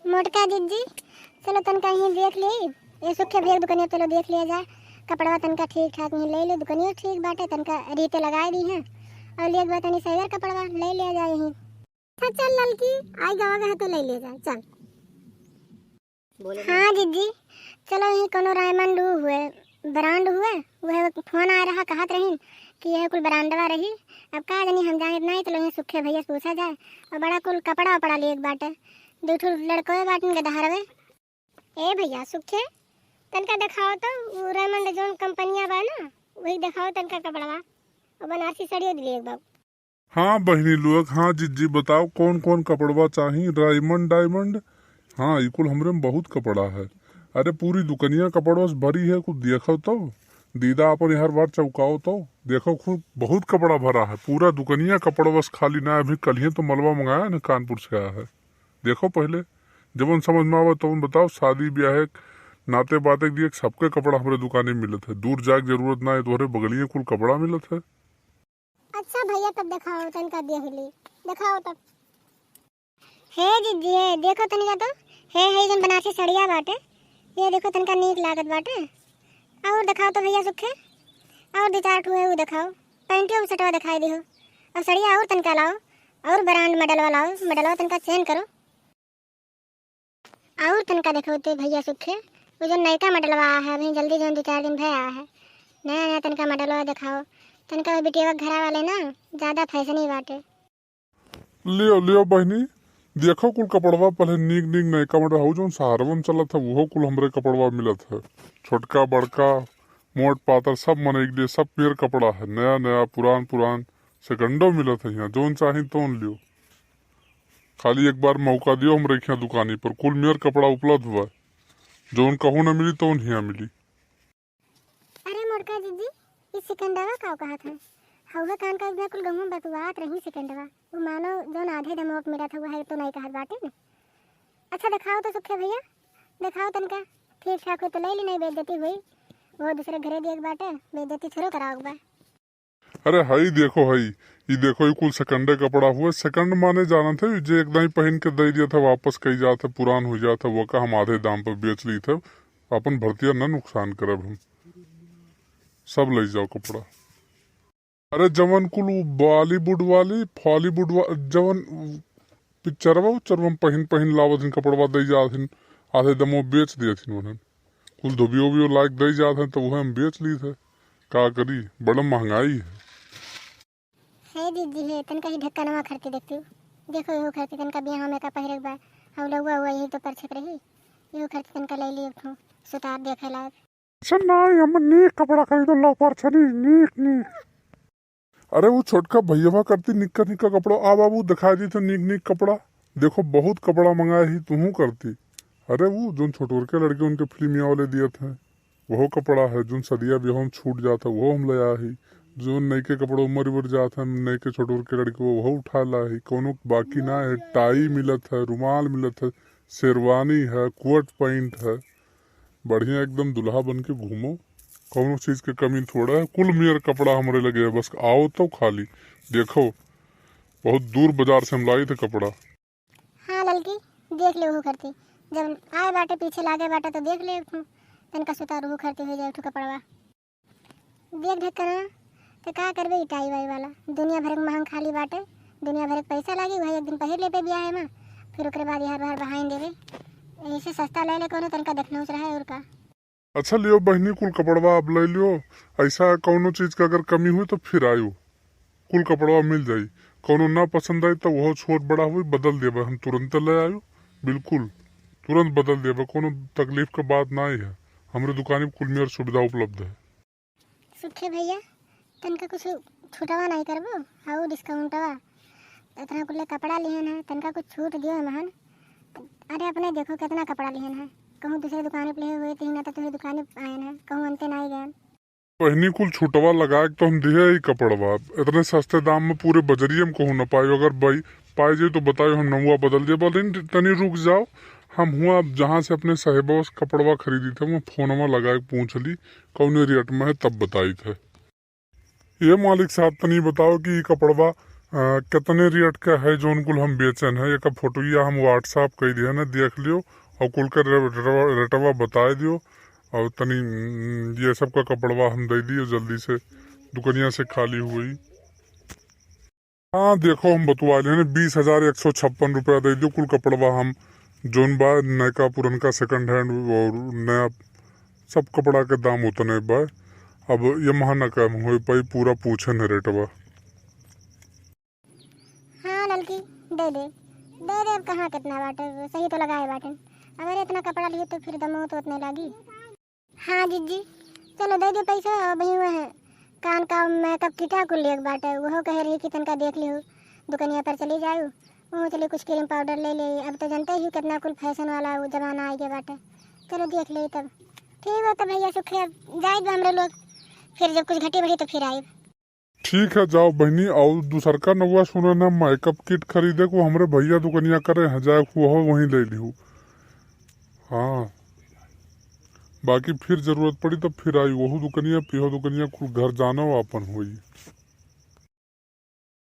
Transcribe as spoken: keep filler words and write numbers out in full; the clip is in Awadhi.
मोटका जिज्जी, चलो तनका यहीं देख ली, ये सुखे भैया दुकनिया, चलो देख लिया जाए, कपड़वा तनका ठीक ठाक यहीं ले लो, दुकनियो ठीक बाटे, तनका रीते लगाए दी हैं, और ले एक बार तनी सैगर कपड़वा ले लिया जाए यहीं। अच्छा चल ललकी, आई गवा गए तो ले लिया जाए, चल। हाँ जिज्जी, चलो यहीं कोनो रायमंड ऊ हुए, ब्रांड हुए, वह फोन आ रहा, कहत रहीन कि यह कुल ब्रांडवा रही। अब का जानी, हम जाने नहीं, तो यहीं सुखे भैया से पूछा जाए। और बड़ा कुल कपड़ा उपड़ा लिए एक बाटे, दो ठो लड़कोए बाटन के दहारवे। ए भैया सुखे, तनका देखाओ तो, उ रेमंड जौन कंपनिया बा ना, वही देखाओ तनका कपड़वा। और बनारसी साड़ियो दिली एक बार। हाँ बहिनी लोग, हाँ जिज्जी, बताओ कौन कौन कपड़वा चाही? रायमंड, डायमंड? हाँ, ई कुल हमरे में बहुत कपड़ा है। अरे पूरी दुकनिया कपड़वा से भरी है, कुछ देखो तो। दीदा अपन हर बार चौकाओ तो। देखो खूब बहुत कपड़ा भरा है, पूरा दुकनिया कपड़वा से खाली ना, अभी कल ही तो मलवा मंगाया ना, कानपुर से आया है। देखो पहले, जवन समझ में आवे तवन बताओ। शादी ब्याह के नाते बाते के लिए सबके कपड़ा हमरे दुकाने में मिलत है, दूर जाए के जरूरत ना है, तोहरे बगलिए कुल कपड़ा मिलत है। अच्छा भैया, तब देखाओ तनका देख ली, देखाओ तब। हे जिज्जी, हे देखो तनिका तो, हे, हे जन बनारसी सड़िया बाटे, ये देखो तनका नीक लागत बाटे। और देखाओ तो भैया सुखे, और दो चार ठो है वो देखाओ, पैंटियो में सटवा दिखाई दिहो, और सड़िया और तनका लाओ, और ब्रांड मॉडल वाला लाओ, मॉडलवा तनका चेंज करो। और तनका देखो तो भैया सुखे, वो जो नयका मॉडलवा आया है, अभी जल्दी जौन दो चार दिन भय आया है, नया नया तनका मॉडलवा देखाओ। तनका वो बिटिया के घरा वाले ना, ज्यादा फैशनी बाटे। लियो, लियो बहिनी, देखो कुल कपड़वा पहले नीक नीक नयका मॉडल हउ, जौन शहरवा में चलत है, उहो कुल हमरे कपड़वा मिलत है। छोटका, बड़का, मोट, पातर, सब मनई के लिए, सब पियर कपड़ा है, नया, नया, पुरान, पुरान, सेकंडो मिलत है यहाँ, जौन चाही तौन लियो। खाली एक बार मौका दियो हमरे यहाँ दुकानी पर, कुल मेर कपड़ा उपलब्ध बा, जौन कहूँ न मिली तौन हियाँ मिली। अरे मोटका जिज्जी, ई सेकंडवा का कहत है? हउवे कान का इतना कुल गहुआ बतुआत रही सेकंडवा, वो मानो जौन आधे दमोक मिलत है, वो है तो नहीं कहत बाटे न। अच्छा देखाओ तो सुखे भैया, देखाओ तनका, ठीक ठाक हो तो ले ली, नहीं बेइज्जती हुई, वो दूसरे घरे दिए के बाटे, बेइज्जती थोड़ो कराओ बा। अरे हई देखो हई, ई देखो ई कुल सेकंडे कपड़ा हुए। सेकंड माने जानत है जे एक दाई पहन के दे दिया था, वापस कई जात है, पुरान हो जात है, वो का हम आधे दाम पर बेच ली थे। अपन भरतिया न नुकसान करब हम, सब ले जाओ कपड़ा। अरे जवन कुल उ बॉलीवुड वाली, फॉलीवुड वा-, जवन पिक्चरवा उच्चरवा में पहिन पहिन लावत हिन, कपड़वा दे जात हिन, आधे दमो बेच देत हिन उन्हन। कुल धोबियो ओबियो लायक दे जात हैं, तो उहे हम बेच ली थे। का करी, बड़ा महंगाई है। हे दीदी हे, तनका ही ढक्कनवा खरती देखती। देखो, इहो खरती तनका बियाह में का पहिरे के बा। हम लउआ हुआ यही तो परछे के रही। इहो खरती तनका ले ली एक ठो सुतार देखे लायक। अच्छा ना, हम नीक कपड़ा खरीदो, लो परछनी, नीक, नीक। अरे वो छोटका भैया करती निक्का निक्का कपड़ा। आ बाबू, दिखाई दी तो नीक नीक कपड़ा। देखो, बहुत कपड़ा मंगाए ही तुहू करती। अरे वो जोन छोटवर के लड़के उनके फिल्मिया वाले दिए थे, वहो कपड़ा है। जोन सदिया ब्याह में छूट जाता, वहो हम ले आ ही। जोन नयके कपड़ा उमर उमर जात है, नयके छोटवर के लड़के, वहो उठा ला ही। कौनो बाकी ना है। टाई मिलत है, रुमाल मिलत है, शेरवानी है, कोट पैंट है। बढ़िया एकदम दुल्हा बन के घूमो, कौनो चीज के कमी थोड़ा है। कुल मेर कपड़ा हमरे लगे है, बस आओ तो खाली देखो, बहुत दूर बाजार से हम लाई थे कपड़ा। हाँ ललकी, देख ले उहू खरती, जब आए बाटे पीछे लागे बाटे तो देख ले, तनका सुतार उहू खरती हो जाए एक ठो कपड़वा। देख ढक्कना, तो का करबे ई टाई वाई वाला? दुनिया भर के महंग खाली बाटे, दुनिया भर के पैसा लागी, वही एक दिन पहिर लेबे बियाह में, फिर ओकरे बाद यार बाहर बहाइन देबे। ऐसे सस्ता ले ले कोनो, तनका देखना उस रहा है और का। अच्छा लियो बहिनी, कुल कपड़वा आप ले लियो, ऐसा कौनो चीज का अगर कमी हुई तो फिर आयो, कुल कपड़वा मिल जाई। कौनो ना पसंद आई तो वह छोट बड़ा हुई बदल देबे, हम तुरंत ले आयो, बिल्कुल तुरंत बदल देबे, कौनो तकलीफ का बात ना है। हमरे दुकान पे कुल मेर सुविधा उपलब्ध है। सुखे भैया, तनका कुछ छूटवा नहीं करबो? हाउ डिस्काउंटवा, इतना कुल कपड़ा लिहन है, तनका कुछ छूट दियो हमहन। अरे अपने देखो कितना कपड़ा लिहन है, कहूँ दूसरे दुकान पे लिहे हुए थे ना, तो तुझे दुकान पे आयन है, कहूँ अंते नहीं गए। बहिनी कुल छूटवा लगा के तो हम दिहे ही कपड़वा, इतने सस्ते दाम में पूरे बजरिया में कहूँ ना पायो। अगर भाई पाए जाए तो बतायो, हम नौवा बदल देबे। लेकिन तनी रुक जाओ, हम हुआ जहाँ से अपने साहेबा से कपड़वा खरीदी थे, वहाँ फोनवा लगा के पूछ ली कौने रेट में है, तब बताई थे। ये मालिक साहब, तनी बताओ कि ई कपड़वा अ, कितने रेट का है जौन कुल हम बेचन है, एका फोटोइया हम WhatsApp कइ दिया ना, देख लियो और कुल का रे-, रेटवा, रेटवा बताए दियो। और तनी, उम, ये सब का कपड़वा हम दे दियो जल्दी से, दुकनिया से खाली हुई। हाँ, देखो, हम बतवा लेने, बीस हजार एक सौ छप्पन रुपया दे दियो, कुल कपड़वा हम जौन बा, नयका पुरनका second hand और नया, सब कपड़ा के दाम उतने बा। अब ये महा न कम हो पाई, पूरा पूछे न रेटवा। हाँ ललकी, दे दे, दे दे। अब कहाँ कितना बाटे, सही तो लगाए बाटेन। अगर इतना कपड़ा लिए तो फिर दमो तो उतने लागी। हाँ जीजी, चलो दे दे पैसा। अबही वह कान का मेकअप किटा कुल लेक बाटे, वहो कहे रही कि तनका देख लिहू, दुकनिया पर चली जाऊ, वहाँ चली कुछ क्रीम पाउडर ले ले। अब तो जानते ही कितना कुल फैशन वाला वो जमाना आ गया बाटे। चलो देख ले तब। ठीक बा तब भैया सुखे, अब जाए बा हमरे लोग, फिर जब कुछ घटी बढ़ी तो फिर आए। ठीक है, जाओ बहनी। और दूसर का नौवा सुना ना, मेकअप किट खरीदे को हमरे भैया दुकनिया करे हैं, जाए को हो वहीं ले लिहू। हाँ, बाकी फिर जरूरत पड़ी तो फिर आई, वहू दुकनिया, पिहो दुकनिया, कुल घर जानो आपन होई।